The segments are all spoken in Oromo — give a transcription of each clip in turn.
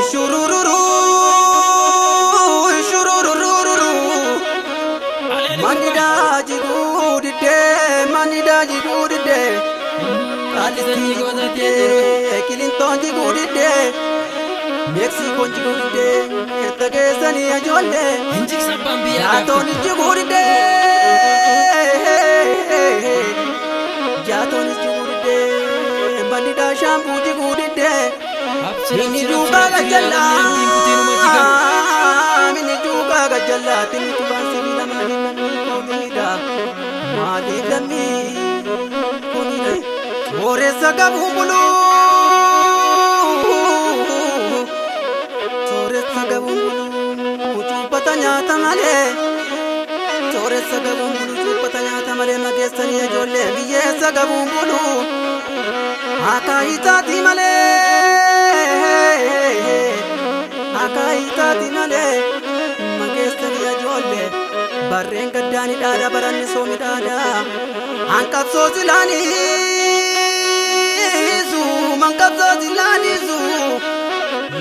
Ishurururu, ishururururu. Manni daajiguu diddee, manni daajiguu diddee. Sanyii goota ta'ee Diddee, Kilintoon jiguu diddee. Meksikoon jiguu diddee, dhageessanii ijoollee. Hinjigsa abbaan biyyaa gaaf Jaatoon tokko. jiguu diddee. Jaatoon jiguu diddee, manni daashaambuu jiguu diddee. Abshir Inni abshir abshir duukaa abshir yaa lammii abdiin kutiinuma jiga. gajjallaa, inni duukaa gajjallaa, tinni tubaan sibiila maaliif lammii koomidha? Maaliif lammii koomidha? Sooressa qabuun buluu, sooressa qabuun buluu, cuubbata nyaata malee. Sooressa qabuun buluu, cuubbata nyaata malee, mageessanii ijoollee biyyeessa qabuun buluu. Akaayitaati malee, akaayitaati malee, mageessanii ijoollee barreen gaddaani dhaadha baranni soomi dhaadha. Hanqabsoo silaaniisu, manqabsoo silaaniisu,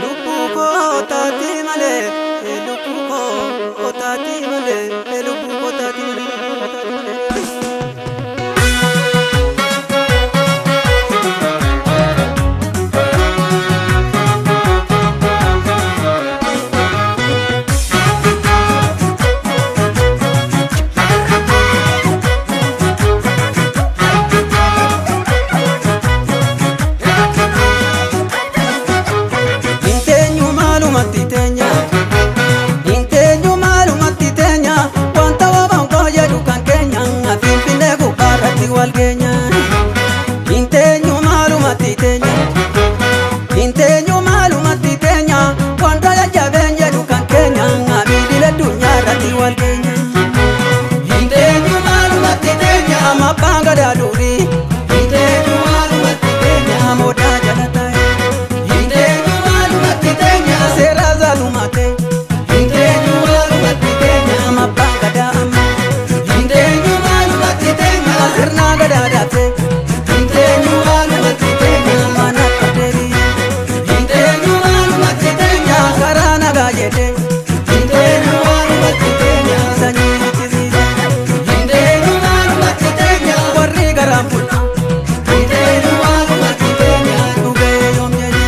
lubbuu koo taati malee, lubbuu koo taati malee, lubbuu koo taati malee, lubbuu koo taati malee. Inteenyu maalumatti teenya, inteenyu maalumatti teenya, wanta waban koo jedhu kan keenya, Finfinnee gubbaarratti wal geenya. Inteenyu maalumatti teenya, inteenyu maalumatti teenya, wanta jajjabeen jedhu kan keenya, miidhila addunyaa irratti wal geenya. Inteenyu maalumatti teenya, amma abbaan gadaa durii. Inteenyu maalumatti teenya, moodaa jala taa'e. Inteenyu maalumatti teenya, seera zaalumate. Inteenyu maalumatti teenya, amma abbaan gadaa amma. Inteenyu maalumatti teenya, sirna gadaa daabse. Inteenyu maalumatti teenya, mana akka deebi'e. Inteenyu maalumatti teenya, karaa nagaa jedhe. Inteenyu maalumatti teenya, sanyii ittisiise. Inteenyu maalumatti teenya, warri garaan bulchu. Inteenyu maalumatti teenya, dhugee yoom jedhe.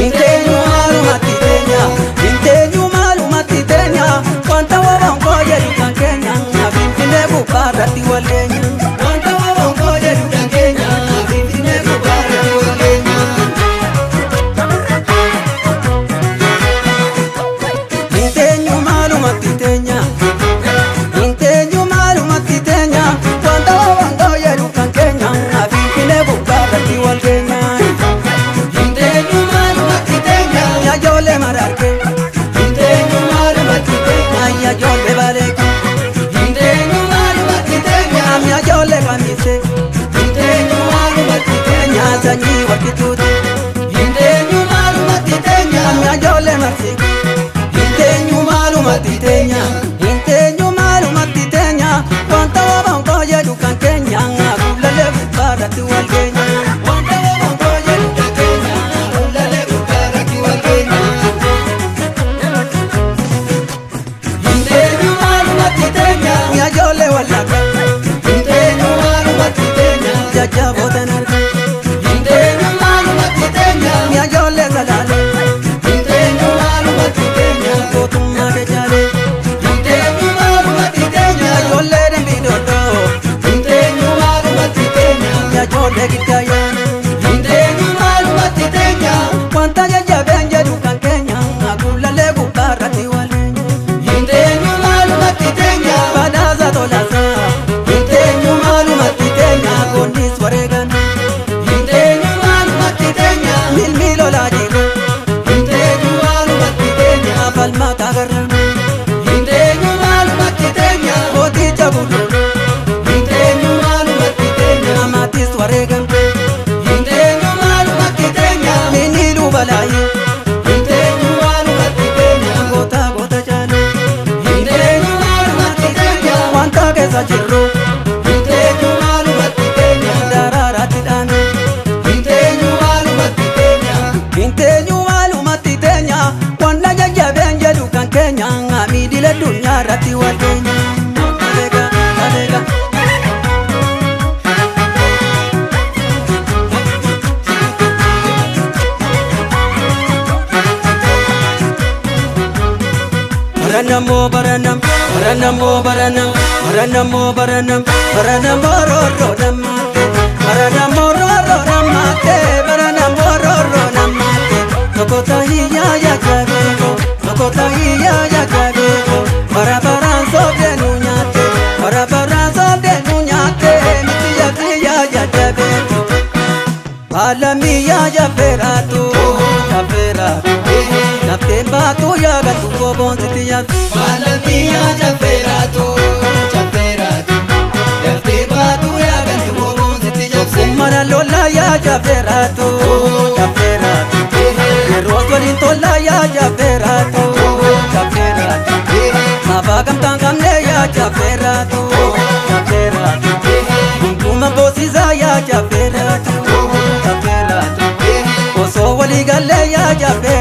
Inteenyu maalumatti teenya, inteenyu maalumatti teenya, wanta waban koo jedhu kan keenya, Finfinnee gubbaarratti wal geenya. Wanta waban koo jedhu kan keenya, Finfinnee gubbaarratti wal geenya. Inteenyu maalumatti teenya, inteenyu maalumatti teenya, wanta waban koo jedhu kan keenya, Finfinnee gubbaarratti wal geenya. Inteenyu maalumatti teenya, ijoollee maraarke. Inteenyu maalumatti teenya, ijoollee bareeku. Inteenyu maalumatti teenya, ijoollee kamise. Inteenyu maalumatti teenya, sanyii walqixxuute. Inteenyu maalumatti teenya, ijoollee marsiiku. Inteenyu maalumatti teenya, inteenyu maalumatti teenya, wanta waban koo jedhu kan keenya, guulallee gubbaarratti wal geenya. Wanta waban koo jedhu kan keenya, guulallee gubbaarratti wal geenya. Inteenyu maalumatti teenya, ijoollee wallagga. Inteenyu maalumatti teenya, jajjabootan arga. Inteenyu maalumatti teenya, ijoollee salaalee. Inteenyu maalumatti teenya, gootummaa kechaalee. Inteenyu maalumatti teenya, ijoollee dambii doddoo. Inteenyu maalumatti teenya, ijoollee giddaayyaana. Inteenyu maalumatti teenya, wanta jajjabeen jedhu kan keenya, guulallee gubbaarratti wal geenya. Inteenyu maalumatti teenya, badhaasa tolaasa. Inteenyu maalumatti teenya, goonnis wareegan. Inteenyu maalumatti teenya, milmiilolaa jiru. Inteenyu maalumatti teenya, falmata garraama. Inteenyu maalumatti teenya, gooticha bululu. Inteenyu maalumatti teenya, maatis wareegamte. Inteenyu maalumatti teenya, miniiluu balaaye. Inteenyu maalumatti teenya, goota goota caalu. Inteenyu maalumatti teenya, wanta keessa jirru. Inteenyu maalumatti teenya, daraaraatti dhaanu. Inteenyu maalumatti teenya, inteenyu maalumatti teenya, gubbaarratti wal keenya. Taleega taleega. Baranamo baranam baranamo baranam baranamo baranam baranamo roro namate baranamo roro namate baranamo roro namate tokota hiya ya jabego tokota hiya ya jabego bara baran sobre nuñate bara baran sobre nuñate mitiya tiya ya jabego Alamiya ya feratu ya feratu Nafteen baatu yaa galtu koboon sitti yaabsi. Maalamiyyaa jafeeraatu jafeeraatu daftee baatu yaa galtu boboon sitti jabse. Mana lola yaa jafeeraatu jafeeraatu. Yeroo waliin tola yaa jafeeraatu jafeeraatu. Mafaa gamtaan qabne yaa jafeeraatu jafeeraatu. Gunguman boosisaa yaa jafeeraatu jafeeraatu. Osoo walii galee yaa jafeeraatu.